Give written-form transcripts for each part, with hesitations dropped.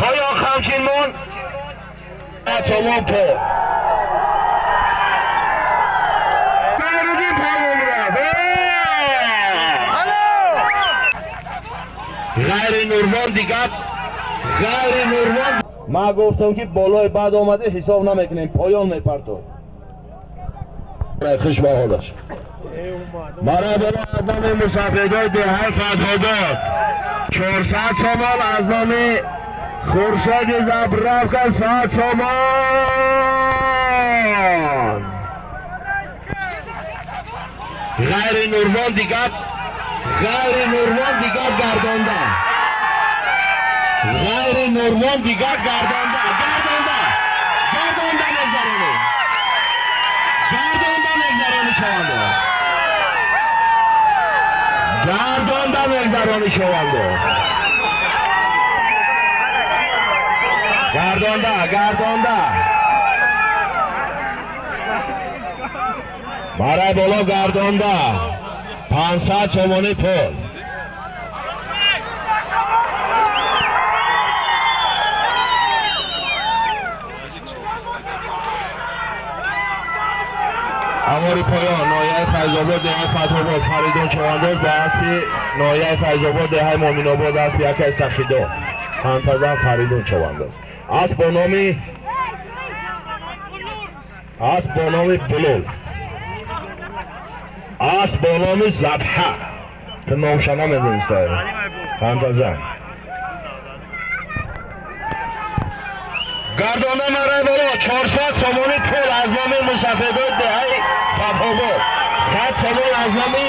Поён хамчин мон. Сомон пул. Ғайри Нурвон дигар, ғайри Нурвон. Ман гуфтам ки болои баъд омаде ҳисоб намекунем, поён мепартод. Хуш ба ҳолаш. Барои боло аз номи мусафедои деҳаи Фатҳобод 400 сомон, аз номи Хуршеди Забравка 100 сомон. Ғайри Нурвон дигар, ғайри Нурвон дигар гардонда. Ғайри Нурвон дигар гардонда, гардонда, гардонда мегзаронӣ. Гардонда мегзаронӣ шавандоз. Гардонда мегзаронӣ шавандоз. Гардонда, гардонда. Барои боло гардонда. 500 сомонӣ пул. Ҳавори поён ноҳияи Файзобод деҳаи Фатҳобод Фаридун Чавандоз ба аспи ноҳияи Файзобод деҳаи Моминобод аспи якай Сахидо Ҳантазан Фаридун Чавандоз. Асп бо номи Булул. Асп бо номи Забҳа. Ту номша намедонистай. Ҳантазан. Гардонда мараи боло 400 сомонӣ пул аз номи мусафедои деҳаи Фатҳобод. 100 сомон аз номи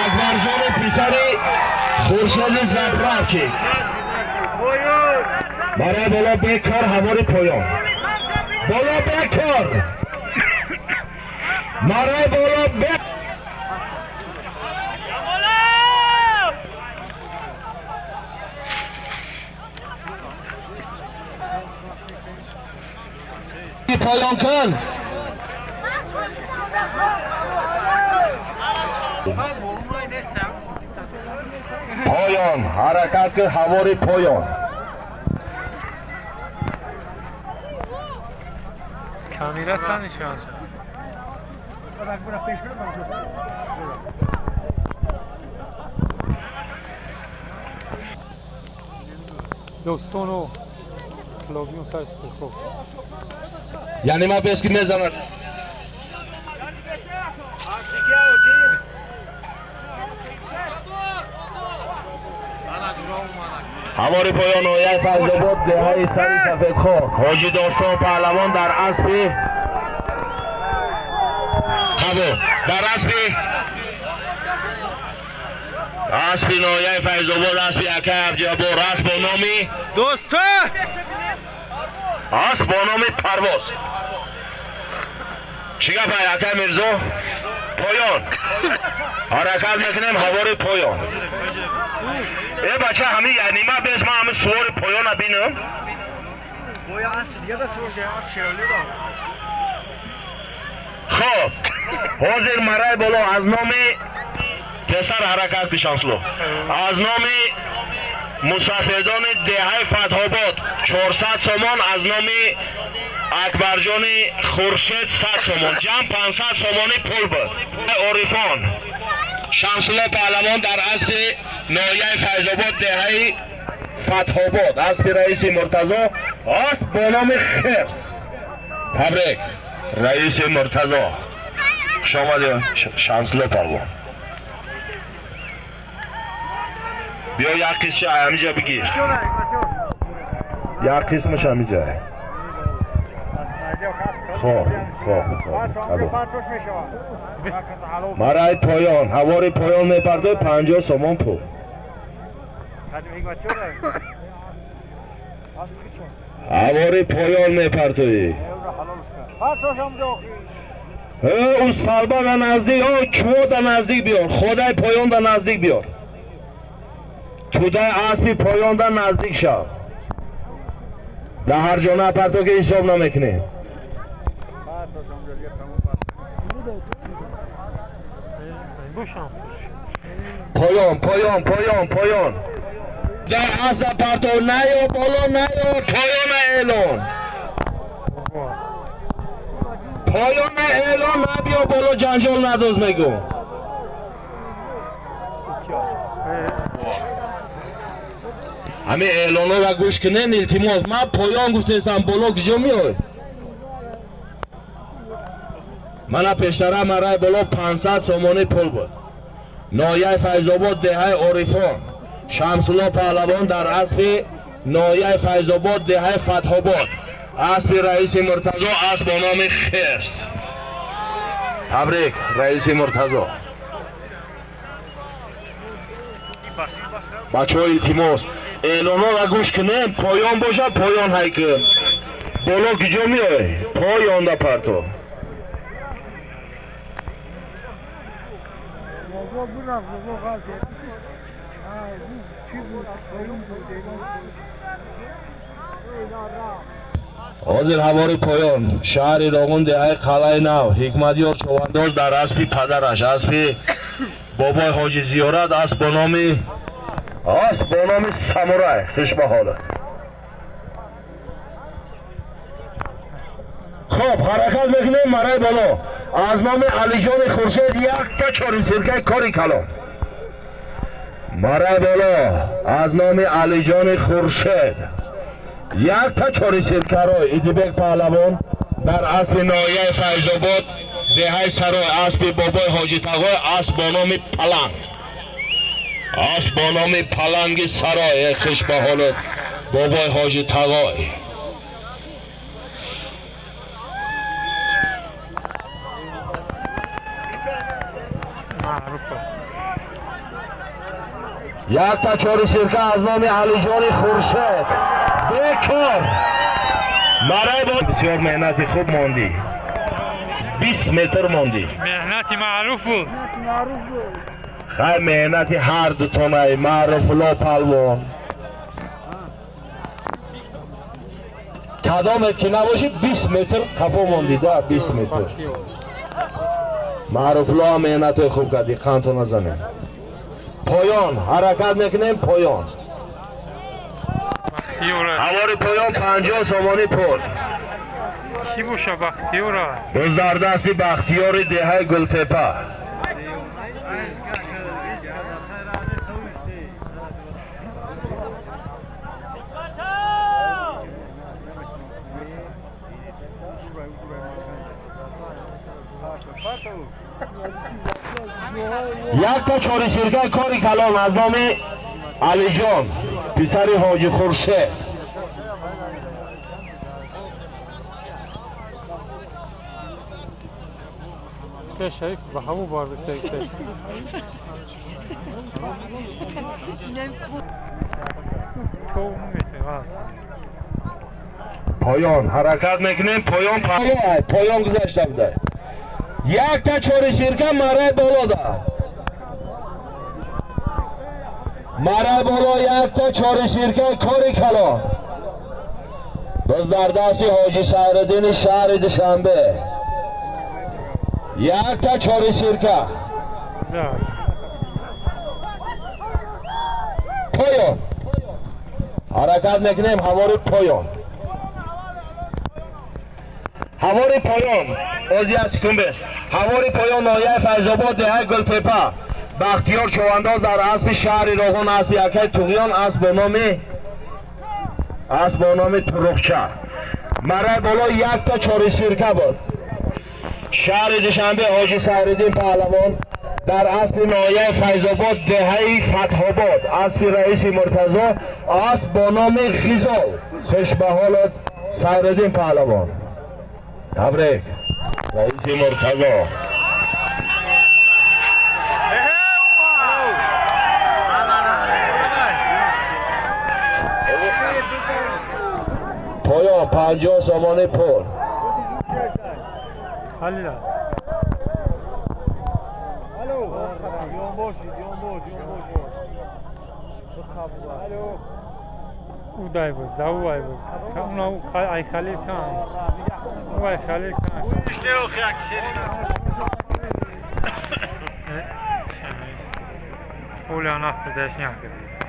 Акбарҷони писари Хуршеди Забравчик. Барои боло бекор ҳавори поён. Боло бекор. Барои боло бекор. Поён кун. Поён ҳаракат кун, ҳавори поён. Камера танишад. Достону Клавион сар спирхо. Яъне ман бес ки мезанад. Ҳавори поён ноҳияи Файзобод деҳаи Сари Сафедхок. Ҳоҷи Достон паҳлавон дар аспи қабул, дар аспи ноҳияи Файзобод аспи акай Абдиабор, асп бо номи Достон, асп бо номи Парвоз. Чӣ гап ай акай Мирзо? Поён ҳаракат мекунем, ҳавори поён. Э бача, ҳамин як нима бес ман ҳамин сувори поёна бинам. Хоб, ҳозир марай боло аз номи песар ҳаракат кишансло. Аз номи мусафедони деҳаи Фатҳобод 400 сомон, аз номи Акбарҷони Хуршед 100 сомон, ҷамъ 500 сомонӣ пул буд. Орифон Шамсулло паҳлавон дар аспи ноҳияи Файзобод деҳаи Фатҳобод, аспи раиси Муртазо, асп бо номи Хирс. Табрик раиси Муртазо. Хуш омадӣ Шамсулло паҳлавон. Биё як қисмша ҳамиҷа бигир. Як қисмаш ҳамиҷа. Хоб, хоб, хоб. Марай поён, ҳавори поён мепардои 50 сомон пул. Ҳавори поён мепартоӣ. Усталба да наздик, чӯ да наздик биёр, ходай поён да наздик биёр. Тӯдаи аспи поён да наздик шав. Дар ҳар ҷо напарто ки ҳисоб намекунем. Поён, поён, поён, поён. Туда аса парто наё боло наё поёна эълон. Поёна эълон набиё боло ҷанҷол надоз мегӯ. Ҳамин эълонҳоро гӯш кунен илтимос. Ман поён гуфтестам боло куҷо меой? Мана пештара марай боло 500 сомонӣ пул буд. Ноҳияи Файзобод деҳаи Орифон. Шамсулло Паҳлавон дар аспи ноҳияи Файзобод деҳаи Фатҳобод. Аспи раиси Муртазо асп бо номи Хирс. Табрик раиси Муртазо. Бачаҳо илтимос эълонҳоро гӯш кунем, поён бошад поён ҳай кун. Боло куҷо меой? Поёнда парто. Ҳозир ҳавори поён шаҳри Роғун деҳаи Қалъаи Нав. Ҳикматёр Човандоз дар аспи падараш, аспи бобои Ҳоҷи Зиёрат, асп бо номи Самурай. Хуш ба ҳолат. Хоб ҳаракат мекунем марай боло. Аз номи Алиҷони Хуршед якта чорисиркаи кори калон. Марай боло аз номи Алиҷони Хуршед якта чорисиркаро Идибек Паҳлавон дар аспи ноҳияи Файзобод деҳаи Сарой, аспи бобои Ҳоҷи Тағой, асп бо номи Паланг. Асп бо номи Паланги Сарой. Хуш ба ҳолат бобои Ҳоҷи Тағой. Якта чорисирка аз номи Алиҷони Хуршед. Бекор. Марай бо бисёр меҳнати хуб мондӣ. 20 метр мондӣ. Меҳнати маъруф буд. Хай меҳнати ҳар дутонаи Маъруфулло Палвон. Кадомет ки набошӣ 20 метр қафо мондӣ да 20 метр. Маъруфулло ҳам меҳнатҳои хуб кардӣ, қандто назанем. Поён ҳаракат мекунем поён. Ҳавори поён 50 сомонӣ пул. Кӣ боша Бахтиёра? Боз дар дасти Бахтиёри деҳаи Гултепа. Якта чорисиркаи кори калон аз номи Алиҷон писари Ҳоҷи Хуршед. Шариф ба ҳаво бардошта. Поён ҳаракат мекунем поён поён гузашта буда. Якта чорисирка марай боло да. Марай боло якта чорисирка кори калон. Боз дар дасти Ҳоҷи Сайриддини шаҳри Душанбе. Якта чорисирка. Поён. Ҳаракат мекунем ҳавори поён. Ҳавори поён. Оз як секунд бес. Ҳавори поён ноҳияи Файзобод деҳаи Гултепа. Бахтиёр Човандоз дар аспи шаҳри Роғун, аспи акаи Туғиён, асп бо номи Туруқча. Марай боло якта чорисирка буд. Шаҳри Душанбе Ҳоҷи Сайриддин Паҳлавон дар аспи ноҳияи Файзобод деҳаи Фатҳобод, аспи раиси Муртазо, асп бо номи Ғизол. Хуш ба ҳолат Сайриддин Паҳлавон. Табрик раиси Муртазо. Поён 50 сомонӣ пул.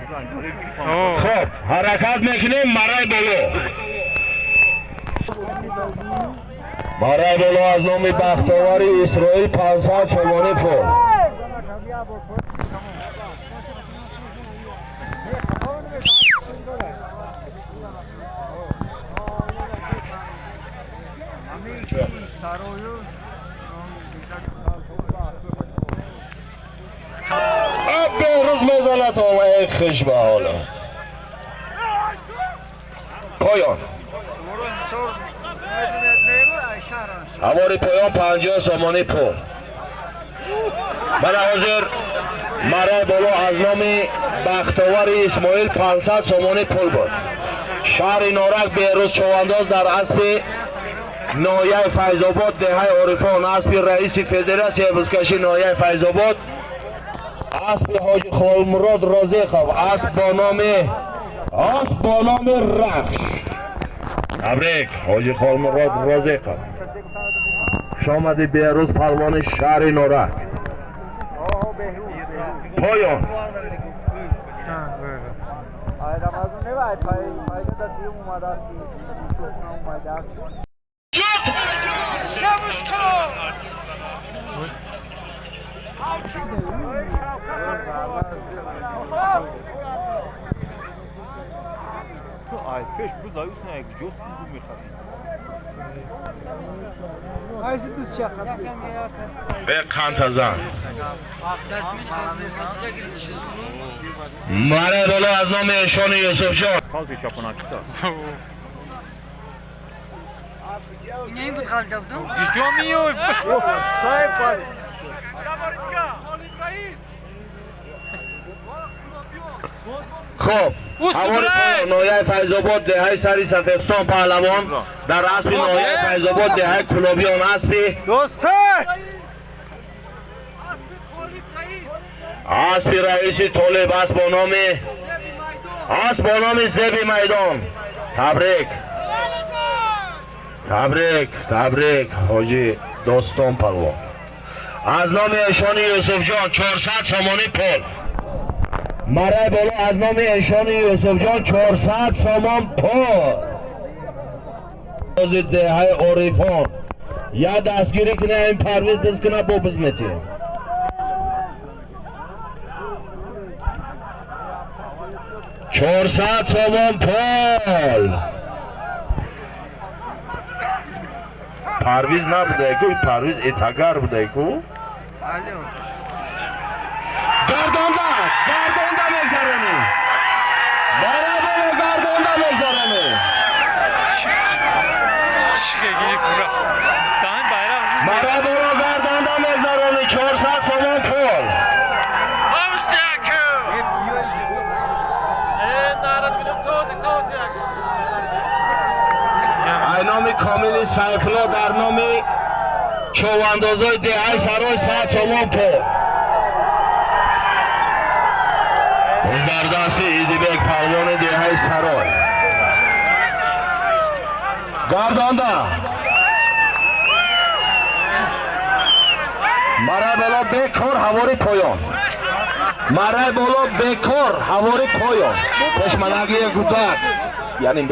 Хуб, ҳаракат мекунем марай боло. Марай боло аз номи Бахтовари Исроил 500 сомонӣ пул. Беҳрӯз мезанад эй хиш ба ҳола. Поён. Ҳавори поён 50 сомонӣ пул. Мана ҳозир марай боло аз номи Бахтовари Исмоил 500 сомонӣ пул буд. Шаҳри Норак Беҳрӯз Човандоз дар аспи ноҳияи Файзобод деҳаи Орифон, аспи раиси федератсияи бузкашӣ ноҳияи Файзобод, аспи ҳоҷи Холмурод Розиқов, асп бо номи Рахш. Табрик ҳоҷи Холмурод Розиқов. Хуш омадӣ Беҳрӯз палвони шаҳри Норак. Поён. Бе қантазан. Марай боло аз номи эшони Юсуфҷон. Куҷо меёй? Хуб, ҳавори поён ноҳияи Файзобод деҳаи Сари Сафедстон паҳлавон дар аспи ноҳияи Файзобод деҳаи Кулобиён аспи раиси Толиб, асп бо номи Зеби Майдон. Табрик, табрик, табрик ҳоҷи Достон палвон. Аз номи эшони Юсуфҷон 400 сомонӣ пул. Марай боло аз номи эшони Юсуфҷон 400 сомон пул. Деҳаи Орифон я дастгирӣ куна, ин парвиз биз куна, бо биз метиҳем. 400 сомон пул. Парвиз набудаку, парвиз этагар будаку. Гардонда, гардонда мегзаронӣ. Марай боло гардонда мегзаронӣ. Марай боло гардонда мегзаронӣ. 400 сомон пул. Ай номи Комили Сайфулло дар номи човандозои деҳаи Сарой 100 сомон пул. Дар дасти Идибек палвони деҳаи Сарой. Гардонда. Марай боло бекор ҳавори поён. Марай боло бекор ҳавори поён. Пешманагии гудак. Яъне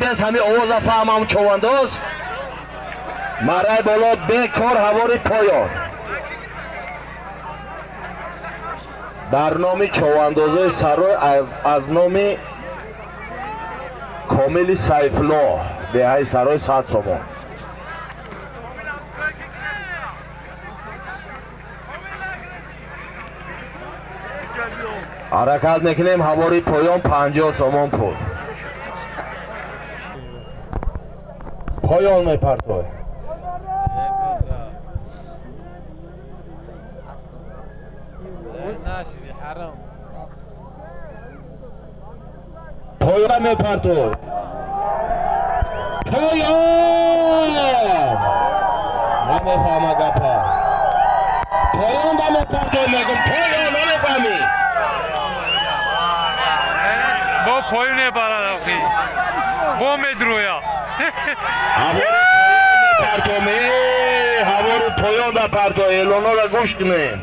бес ҳами овоза фаҳмам човандоз. Марай боло бекор ҳавори поён. Дар номи човандозои Сарой аз номи Комили Сайфулло деҳаи Сарой 100 сомон. Ҳаракат мекунем ҳавори поён 50 сомон пул. Поён мепартой. Поён мепартой. Поён! Намефаҳма гапа. Поён да мепартой мегум. Поён намефаҳмӣ. Бо поён мебарад охи. Бо медрӯя. Ҳавори поён да партой. Эълонҳоро гӯш кунем.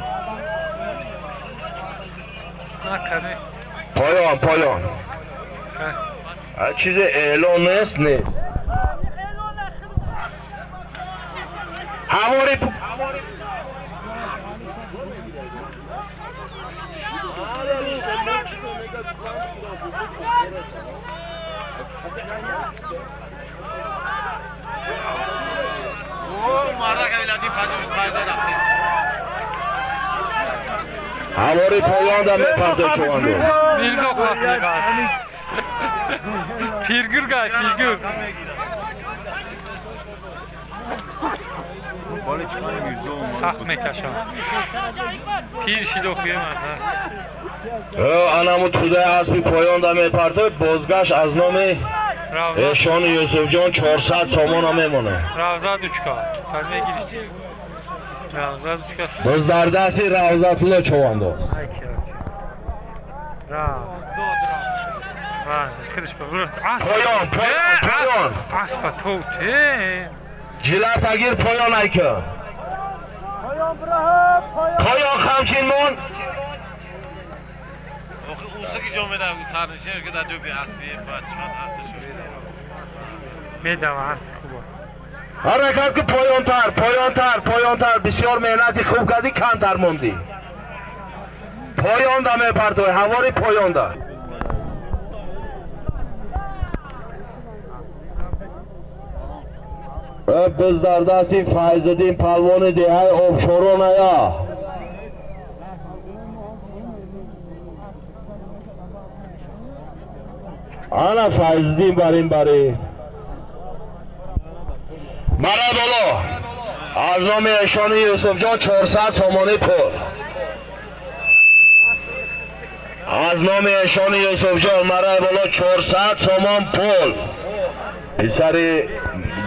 Поён, поён. Чизе эълон нест, нест. Ҳавори ҳавори поёнда мепарто чувандоз. Мирзо хафиқат. Пиргур гай, пиргур. Сахт мекашам. Пир шидо хуеман. Анаму тӯдаи аспи поёнда мепартой, бозгашт аз номи эшони Юсуфҷон 400 сомона мемонад. Равза дучка. Мегириш. Равза дучка. Боз дар дасти Равзатулло чувандоз. Поён, поён, поён. Аспа тоте. Ҷилатагир поён айка. Поён хамчин мон. Медава аспи хуба. Ҳаракат ки поёнтар, поёнтар, поёнтар. Бисёр меҳнати хуб кардӣ, камтар мондӣ. Поёнда мепартой, ҳавори поёнда. Biz дар дасти Файзиддин палвони деҳаи Обшорон ая. Ана Файзиддин бар ин бари. Мара боло. Аз номи эшони Юсуфҷон 400 сомонӣ пул. Аз номи эшони Юсуфҷон мара боло 400 сомон пул. Писари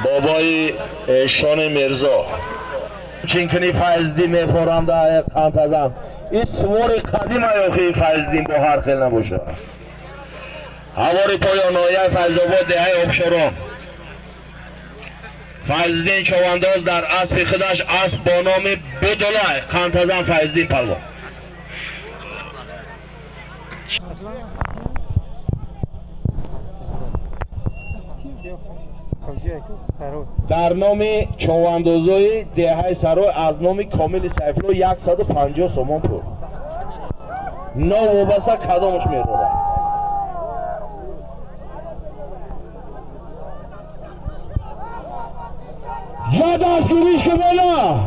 бобои эшони Мирзо. Чинкини Файздин мефорам да қантазам. Ин сувори қадим аёхи Файздин бо ҳар хел набошад. Ҳавори поён ноҳияи Файзобод деҳаи Обшорон. Файздин човандоз дар аспи худаш, асп бо номи Будулай, қантазам Файздин палвон. Дар номи човандозои деҳаи Сарой аз номи Комили Сайфулло 150 сомон пул. Новобаста кадомаш мерорад. Ҷа дастгириш ки бела.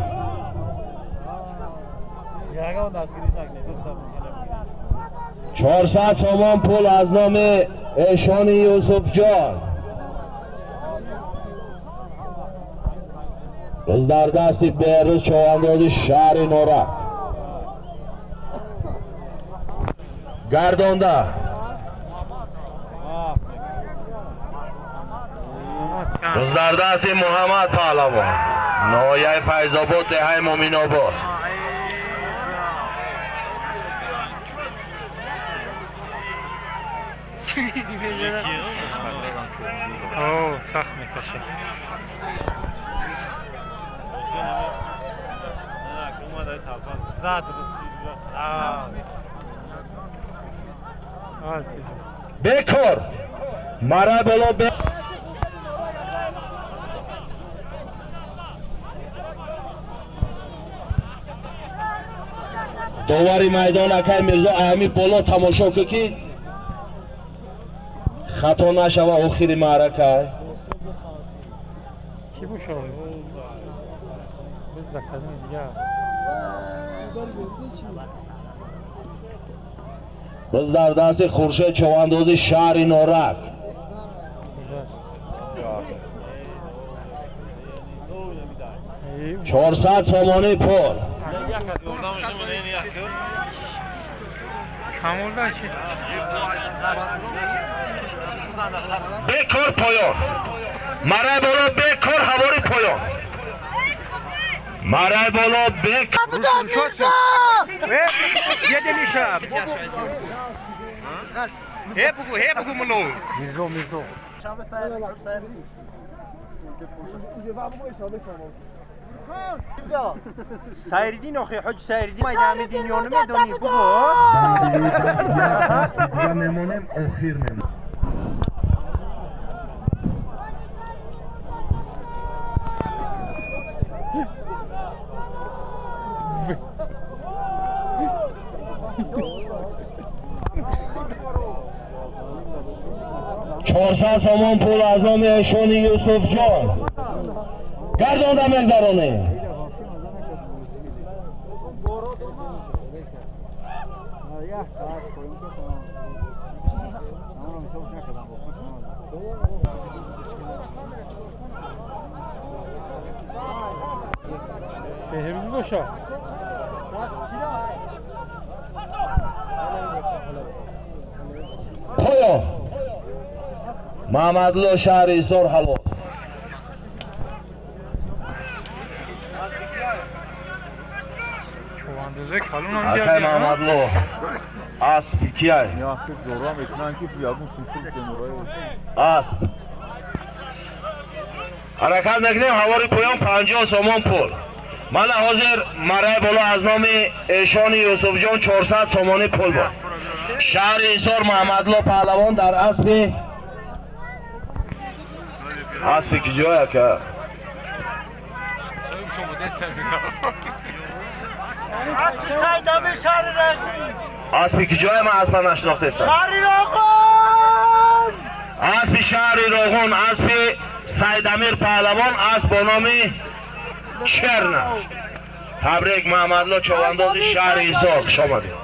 400 сомон пул аз номи эшони Юсуфҷон. Рӯз дар дасти Беҳрӯз човандози шаҳри Норак. Гардонда. Рӯз дар дасти Муҳаммад Паҳлавон. Ноҳияи Файзобод, деҳаи Муъминобод. Сахт мекашад. Бекор. Мара боло бе. Довари майдон акай Мирзо аями боло тамошо кун ки хато нашава охири маърака. Ки бошад? Biz закадем дигар. Biz дар дасти Хуршед човандози шаҳри Норак. 400 сомонӣ пул. Бекор поён. Марай боло бекор ҳавори поён. Марай боло бекор. Сайридин охи ҳоҷ Сайридин майдамидин ёну медонӣ бугу. Мемонем охир мемонем. 400 сомон пул аз номи эшони Юсуфҷон гардонда мегзаронем. Беҳрӯз боша. Поён. Маҳмадло шаҳри Ҳисор ҳалол. Чӯбандозаи калонам Акай Маҳмадло аспи кияй? Асп. Ҳаракат мекунем ҳавори поён 50 сомон пул. Мана ҳозир мараи боло аз номи эшони Юсуфҷон 400 сомонӣ пул буд. Шаҳри Ҳисор Маҳмадло паҳлавон дар аспи ки ҷой ака? Аспи ки ҷоя ман аспа нашинохтестам. Аспи шаҳри Роғун, аспи Сайдамир паҳлавон, асп бо номи Черна. Табрик Маҳмадло човандози шаҳри Ҳисор, хуш омадед.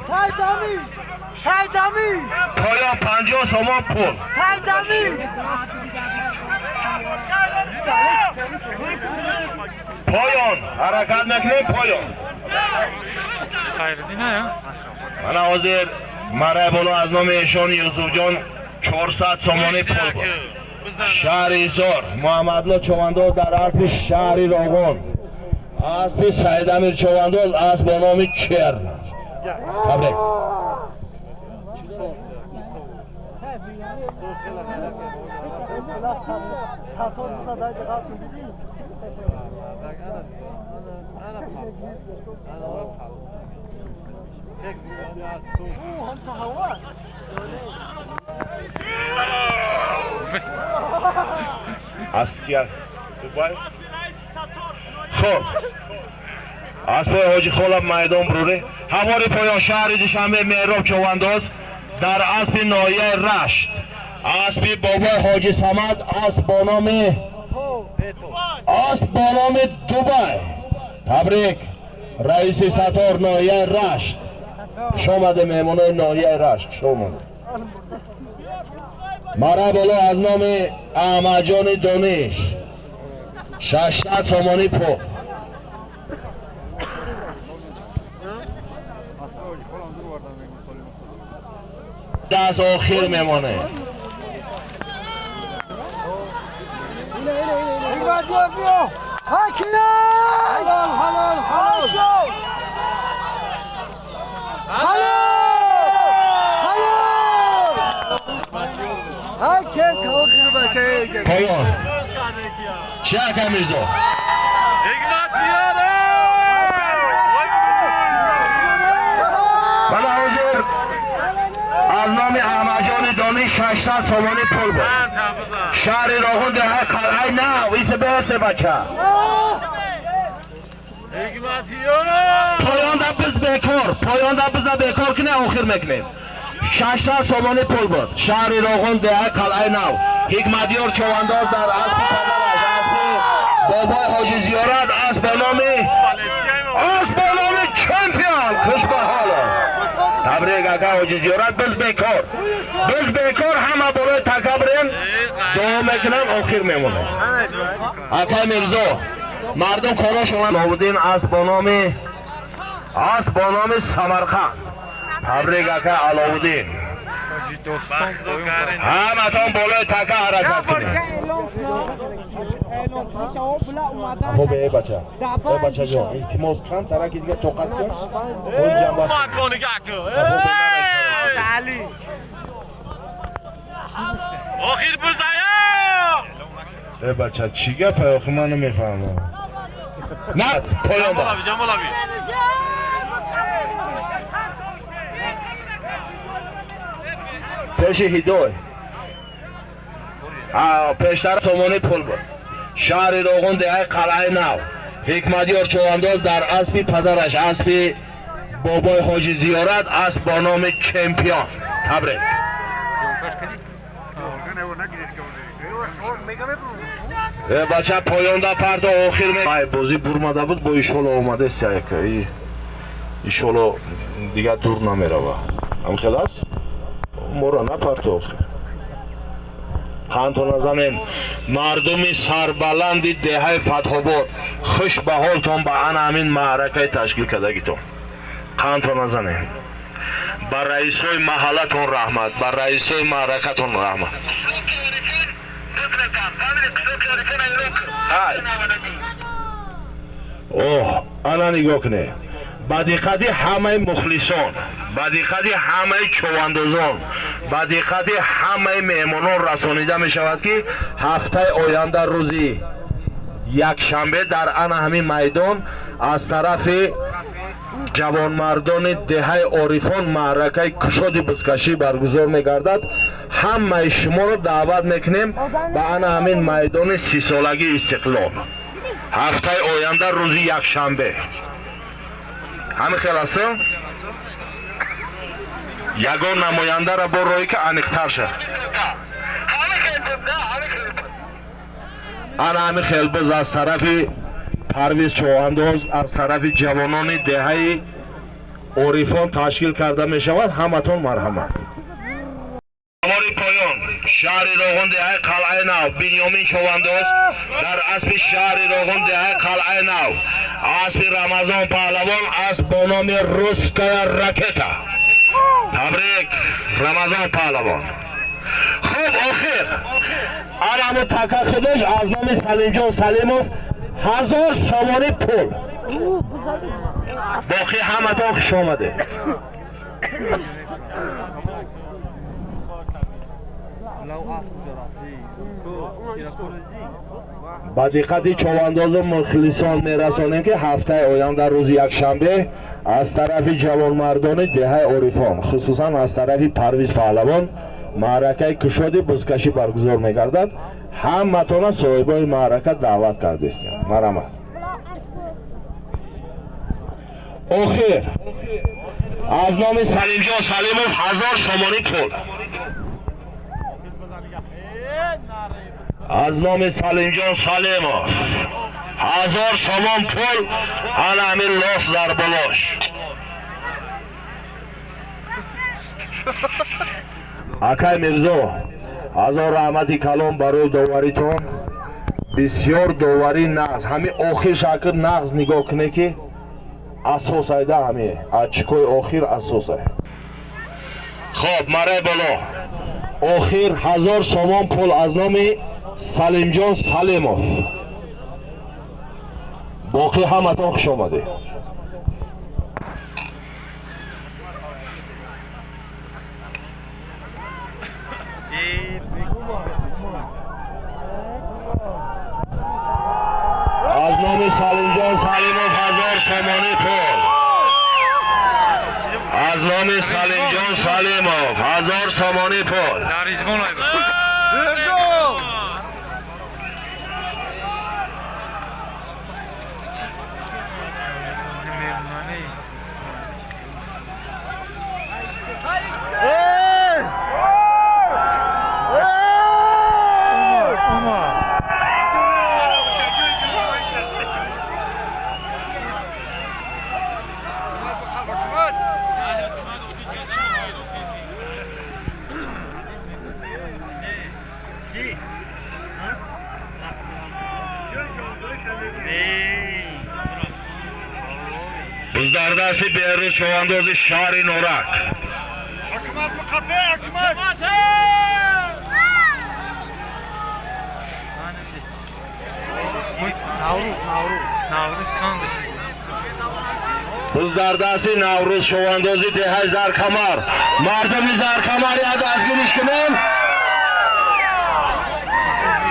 Поён 50 сомон пул. Поён ҳаракат мекунем поён. Сайридин ая? Мана ҳозир мараи боло аз номи эшони Юсуфҷон 400 сомонӣ пул буд. Шаҳри Ҳисор Муҳаммадло човандоз дар аспи шаҳри Роғун, аспи Сайдамир човандоз, асп бо номи Черна. Табрик. Асп кия? Дубай? Хоб. Аспои Ҳоҷи Холаб майдон буруре. Ҳавори поён шаҳри Душанбе Меҳроб човандоз дар аспи ноҳияи Рашт, аспи бобои Ҳоҷи Самад, асп бо номи Дубай. Табрик раиси Сатор ноҳияи Рашт. Хуш омадед меҳмонои ноҳияи Рашт, хуш омадед. Мара боло аз номи Аҳмадҷони Дониш 600 сомонӣ пул. Даст охир мемонад. Поён. Чӣ ака Мирзо? Мана ҳозир аз номи Аҳмадҷони Дониш 600 сомонӣ пул буд. Шаҳри Роғун деҳаи Қалъаи Нав, исе беҳсе бача. Поёнда биз бекор, поёнда биза бекор кунем, охир мекунем. 600 сомонӣ пул буд. Шаҳри Роғун деҳаи Қалъаи Нав. Ҳикматёр човандоз дар аспи падараш, аспи бобои Ҳоҷи Зиёрат, асп бо номи чемпион. Хуш ба ҳоло. Табрик ака Ҳоҷи Зиёрат, биз бекор. Биз бекор ҳама болои така бирем, дуо мекунам, охир мемонем. Акай Мирзо, мардум корошон Аловуддин асп бо номи Самарқанд. Табрик ака Аловуддин. Ҳаматон болои така ҳаракат кунед. Э бача, э бачаҷон, илтимос кам тараки дига тоқат кун. Охир бузая! Э бача, чӣ гапа? Охир ман намефаҳмам. На поён ба. Пеши ҳидой. Пештар сомонӣ пул буд. Шаҳри Роғун, деҳаи Қалъаи Нав. Ҳикматёр Човандоз дар аспи падараш, аспи бобои Ҳоҷи Зиёрат, асп бо номи Чемпион. Табрик. Бача, поёнда парто, охир ай бозӣ бурмада буд, бо ишоло омадест яка. Ишоло дигар дур намерава. Ҳам хел аст? Моро напарто охир. Қандто назанем. Мардуми сарбаланди деҳаи Фатҳобод, хуш ба ҳолтон ба ана ҳамин маъракаи ташкил кардагитон. Қандто назанем. Ба раисои маҳаллатон раҳмат, ба раисои маъракатон раҳмат. Оҳ, ана нигоҳ кунед. Ба диққати ҳамаи мухлисон, ба диққати ҳамаи човандозон, ба диққати ҳамаи меҳмонон расонида мешавад, ки ҳафтаи оянда рӯзи якшанбе дар ана ҳамин майдон аз тарафи ҷавонмардони деҳаи Орифон маъракаи кушоди бузкашӣ баргузор мегардад. Ҳамаи шуморо даъват мекунем ба ана ҳамин майдони 30-солагии истиқлол. Ҳафтаи оянда рӯзи якшанбе. Ҳамин хел аст? Ягон намояндаро бо роҳӣ ки аниқтар шад. Ана ҳамин хелбуз аз тарафи Парвиз Човандоз, аз тарафи ҷавонони деҳаи Орифон ташкил карда мешавад. Ҳаматон марҳамат. Навори поён, шаҳри Роғун, деҳаи Қалъаи Нав, Бинёмин Човандоз дар аспи шаҳри Роғун, деҳаи Қалъаи Нав, аспи Рамазон Паҳлавон, асп бо номи Русская ракета. Табрик, Рамазон Паҳлавон. Хуб, охир анамо така худаш аз номи Салимҷон Салимов 1000 сомонӣ пул. Боқӣ ҳаматон хуш омадед. Ба диққати човандозу мухлисон мерасонем, ки ҳафтаи оянда рӯзи якшанбе аз тарафи ҷавонмардони деҳаи Орифон, хусусан аз тарафи Парвиз Паҳлавон, маъракаи кушоди бузкашӣ баргузор мегардад. Ҳаматона соҳибои маърака даъват кардестем. Марҳамат. Охир аз номи Салимҷон Салимов 1000 сомонӣ пул. Аз номи Салимҷон Салимов 1000 сомон пул. Ана ҳамин лос дар болош. Акай Мирзо, ҳазор раҳмати калон барои доваритон. Бисёр доварӣ нағз. Ҳамин охир шакр нағз нигоҳ кунед, ки асосайда ҳами очкои охир асосай. Хоб, мараи боло. Охир 1000 сомон пул аз номи Салимҷон Салимов. Боқӣ ҳаматон хуш омадед. Аз номи Салимҷон Салимов 1000 сомонӣ пул. Аз номи Салимҷон Салимов 1000 сомонӣ пул. Дар Ризвон. Буз дар дасти Беҳрӯз Човандози шаҳри Норак. حکومت مقفه حکومت. Наврӯз канд. Буз дар дасти Наврӯз Човандози деҳаи Заркамар. Мардуми Заркамар, як дастгириш кунем.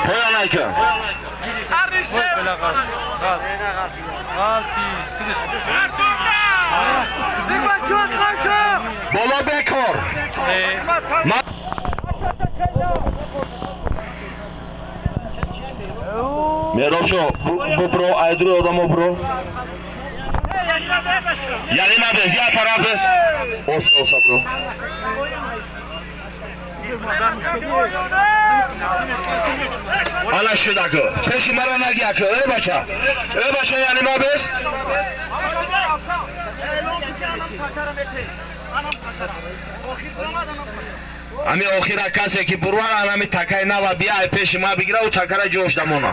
Поён айкун. غلط غلطی خودش. Боло бекор. Меробшо, бубро, айдури одамо бро. Яъне мабез, я тараф бес. Оса, оса бро. Ана шудаку. Пеши мара наги аку. Эй бача. Эй бача, яъне мабез. Ами охира касе ки бурван анами такай нава бия ай пеши ма бигира у такара ҷош дамона.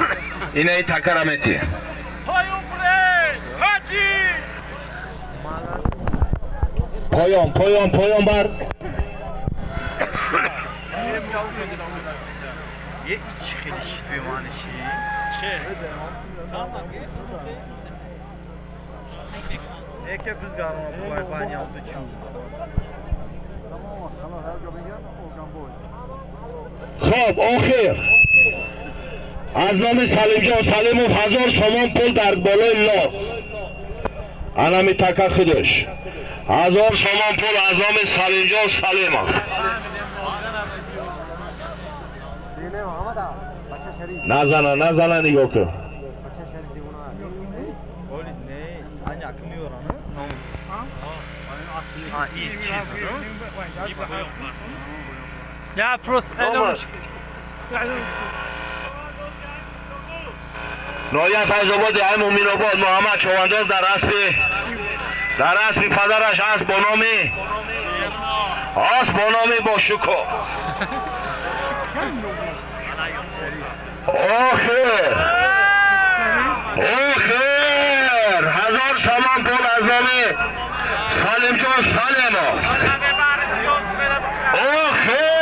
Ина и такара мети. Поён, поён, поён бар. یه چی خیلی شید به معنیشی Eke biz garına bu ay banyo biçu. Хоб, охир. Аз номи Салимҷон Салимов 1000 сомон пул дар болои лос. Анами така худаш. 1000 сомон пул аз номи Салимҷон Салимов. Назана, назана, нигоҳ кун. Oli ne? Hani akım yoranı? No. Ha iyi çiz mi? Ya просто اعلانش. Ноҳияи Файзободи ай Муминобод Муҳаммад Човандоз дар аспи падараш, асп бо номи Бошукӯ. Охир, охир, 1000 сомон пул аз номи Салимҷон Салимов. Охир.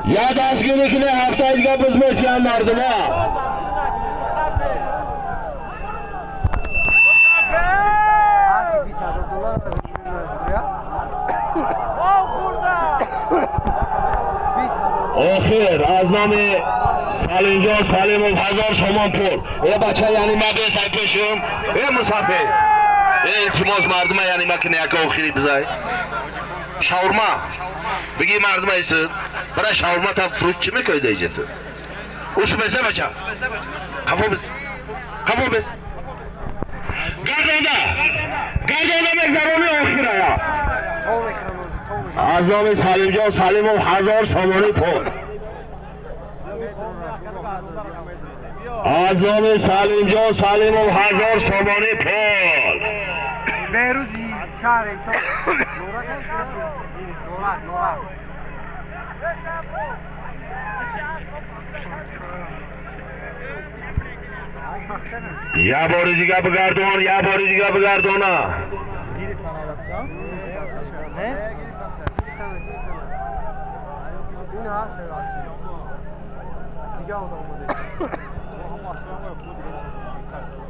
Я дастгирӣ кунед, ҳафтаи дига биз метиҳам мардума. Охир, аз номи Салимҷон Салимов 1000 сомон пул. Э бача, яъне ма бесай пешум. Э мусафир, э илтимос, мардума яъне ма куне, яка охири бизай шаурма биги мардума исид бара шаурма та фурӯш чӣ мекоида иҷету усу бесе. Бача, қафо бис, қафо бис. Гардонда, гардонда мегзарони охирая. Аз номи Салимҷон Салимов 1000 сомонӣ пул. Аз номи Салимҷон Салимов 1000 сомонӣ пул. Behruzi şahre Nora Nora. Я бори дига бигардон, я бори дига бигардона. Ne? این هست دیگه آدم اومده.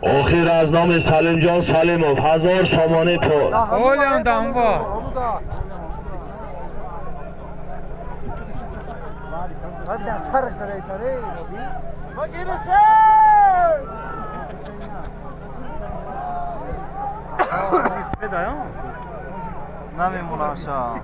Охир, аз номи Салимҷон Салимов 1000 сомонӣ пул. Олян дамба. بعد سرش داره سره. نمیمونه شا.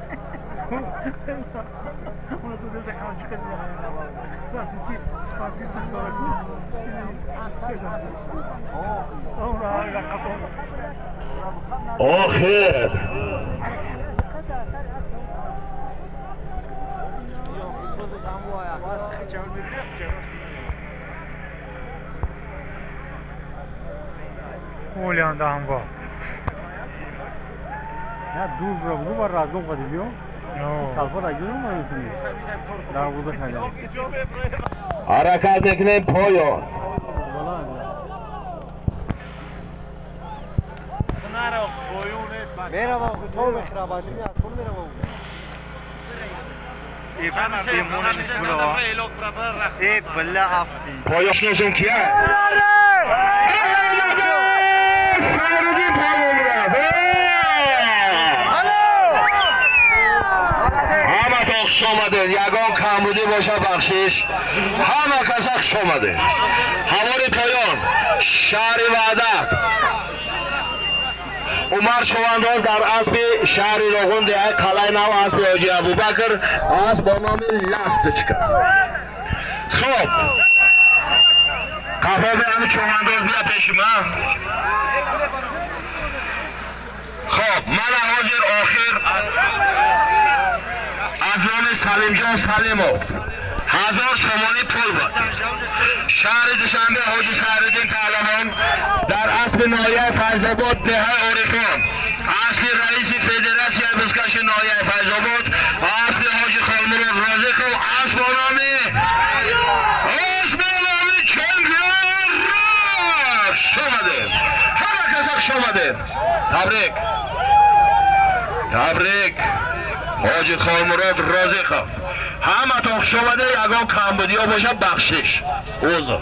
Охир. Олян дамба. نه دور برو بود با رزگاه قدی بیو تلفا رگیو رو میتونی در بوده خیلی. Ҳаракат мекунем поён. میرم تو میخرم بعد از خون میرم. بمونش بلا ای بلا افتی. Поён шуносум кия? Сайрудин поён будааст. Ҳама тоқ. Хуш омадед. Ягон камбудӣ боша, бахшиш. Ҳама каса хуш омадед. Ҳавори поён, шаҳри Ваҳдат, Умар Чувандоз дар аспи шаҳри Роғун, деҳаи Қалаи Нав, аспи ҳоҷи Абубакр, асп бо номи Ласточка. Хоб, қафоби ҳами чувандоз, бия пеши ман. Хоб, мана ҳозир охир аз номи Салимҷон Салимов 1000 сомонӣ пул буд. Шаҳри Душанбе, ҳоҷи Саҳриддин Паҳлавон дар аспи ноҳияи Файзобод, деҳаи Орифон, аспи раиси федератсияи бузкаши ноҳияи Файзобод, аспи ҳоҷи Холмурод Розиқов, асп бо номи Чемпион. Хуш омадед, ҳама каса хуш омадед. Табрик, табрик, ҳоҷи Холмурод Розиқов. Ҳаматон хуш омадед. Ягон камбудиҳо боша, бахшиш, узр.